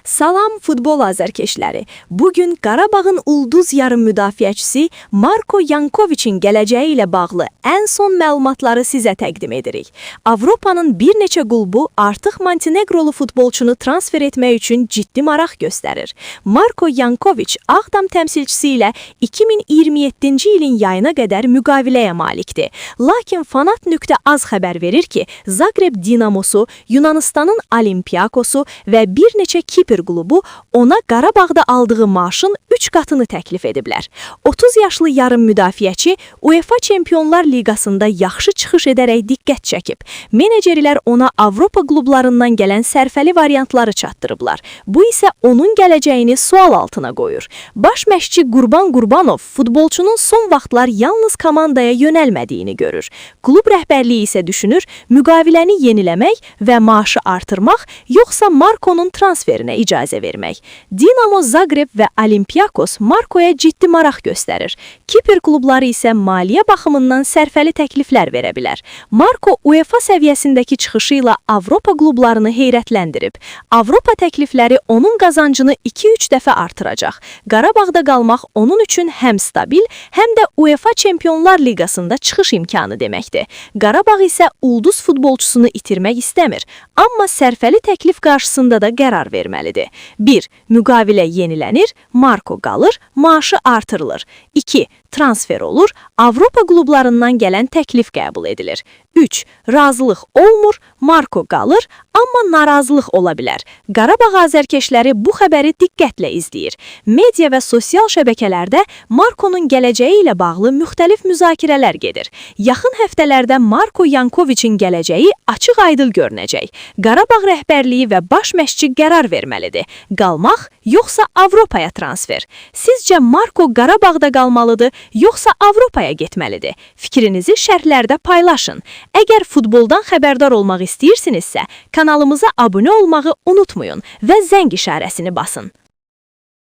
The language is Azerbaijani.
Salam futbol azərkeşləri. Bu gün Qarabağın ulduz yarım müdafiəçisi Marko Yankoviçin gələcəyi ilə bağlı ən son məlumatları sizə təqdim edirik. Avropanın bir neçə klubu artıq Montenegrolu futbolçunu transfer etmək üçün ciddi maraq göstərir. Marko Yankoviç Ağdam təmsilçisi ilə 2027-ci ilin yayına qədər müqaviləyə malikdir. Lakin Fanat.az xəbər verir ki, Zagreb Dinamosu, Yunanistanın Olympiakosu və bir neçə Kipr klubu ona Qarabağda aldığı maaşın 3 qatını təklif ediblər. 30 yaşlı yarım müdafiəçi UEFA Çempionlar Liqasında yaxşı çıxış edərək diqqət çəkib. Menecerlər ona Avropa klublarından gələn sərfəli variantları çatdırıblar. Bu isə onun gələcəyini sual altına qoyur. Baş məşqçi Qurban Qurbanov futbolçunun son vaxtlar yalnız komandaya yönəlmədiyini görür. Klub rəhbərliyi isə düşünür, müqaviləni yeniləmək və maaşı artırmaq, yoxsa Marko'nun transferinə icazə vermək. Dinamo Zagreb və Olympiakos Marko'ya ciddi maraq göstərir. Kipr klubları isə maliyyə baxımından sərfəli təkliflər verə bilər. Marko UEFA səviyyəsindəki çıxışı ilə Avropa klublarını heyrətləndirib. Avropa təklifləri onun qazancını 2-3 dəfə artıracaq. Qarabağda qalmaq onun üçün həm stabil, həm də UEFA Çempionlar Liqasında çıxış imkanı deməkdir. Qarabağ isə ulduz futbolçusunu itirmək istəmir, amma sərfəli təklif qarşısında da qərar verməlidir. 1. Müqavilə yenilənir, Marko qalır, maaşı artırılır. 2. Transfer olur, Avropa klublarından gələn təklif qəbul edilir. 3. Razılıq olmur, Marko qalır, amma narazılıq ola bilər. Qarabağ azərkeşləri bu xəbəri diqqətlə izləyir. Media və sosial şəbəkələrdə Marko'nun gələcəyi ilə bağlı müxtəlif müzakirələr gedir. Yaxın həftələrdə Marko Yankoviçin gələcəyi açıq-aydın görünəcək. Qarabağ rəhbərliyi və baş məşqçi qərar verməlidir. Qalmaq yoxsa Avropaya transfer? Sizcə Marko Qarabağda qalmalıdır, yoxsa Avropaya getməlidir? Fikrinizi şərhlərdə paylaşın. Əgər futboldan xəbərdar olmaq istəyirsinizsə, kanalımıza abunə olmağı unutmayın və zəng işarəsini basın.